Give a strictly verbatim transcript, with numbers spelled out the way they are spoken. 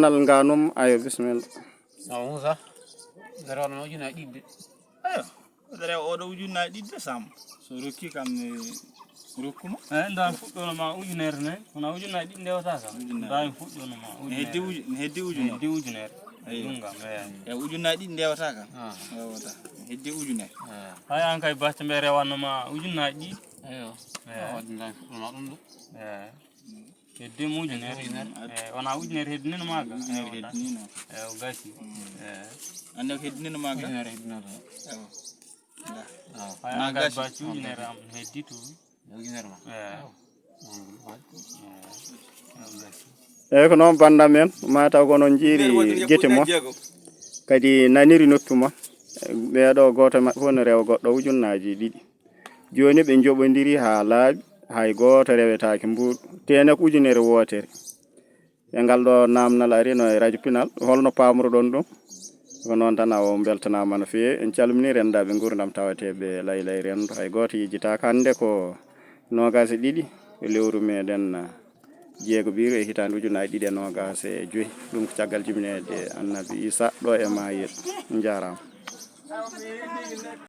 Nal nganum, ayo, bismillah. Awa Moussa, dara wonno ujunnaji ɗiɗi de. Ayo, dara oɗo ujunnaji ɗiɗi de, Sam. So rokki kam, mi rokkuma. Eyi, nda mi fuɗɗono ma ujunere ne, kono ujunnaji ɗiɗi ndewata kam. Nda mi fuɗɗono ma ujunere. Heddi uju-, heddi ujunere. Heddi ujunere. Eyi. Ɗum kam, eyi. E ujunnaji ɗiɗi ndewata kam. Ah. Ndewata. Heddi ujunere. Eyi. Hay an kay batte mbe rewanno ma ujunnaji ɗiɗi. Eyo. Eyi. Awa, nda mi fuɗɗono ɗum ɗo. Eyi. Heddi mo ujunere. Ujunere. Eyi, wona ujunere heddinino ma ga. Ujunere heddinino. Eyi, o gasi. Eyi. Ande ko heddinino ma ga? Ujunere heddinino. Ewa. Hay an kay batte ujunere am heddi to. Ujunere ma. Eyi. Eyi, o gasi. Eyi, ko noon, banndam en, ma taw ko onon njiiri gite mon, kadi naniri noppi mon. Ɓeeɗo, gooto e maɓɓe fof ne rewa goɗɗo ujunnaaji ɗiɗi. Jooni ɓe njoɓondiri haa laaɓi, hay gooto rewetaake mbuuɗu, tee ne ko ujunere wootere. E ngal ɗo naamnal arino e rajo Pinal, holno paamruɗon ɗum? Ko noon tan, awa, on mbeltanaama no feewi. En calminii renndaaɓe nguurndam tawateeɓe Laylay Renndo. Hay gooto yejjitaaka. Hannde ko noogaas e ɗiɗi lewru meeɗen jeegoɓiru e hitaande ujunnaji ɗiɗi e noogaas e joyi. Ɗum ko caggal jibinede Annabi Isa ɗo e Mayel. Njaaraama.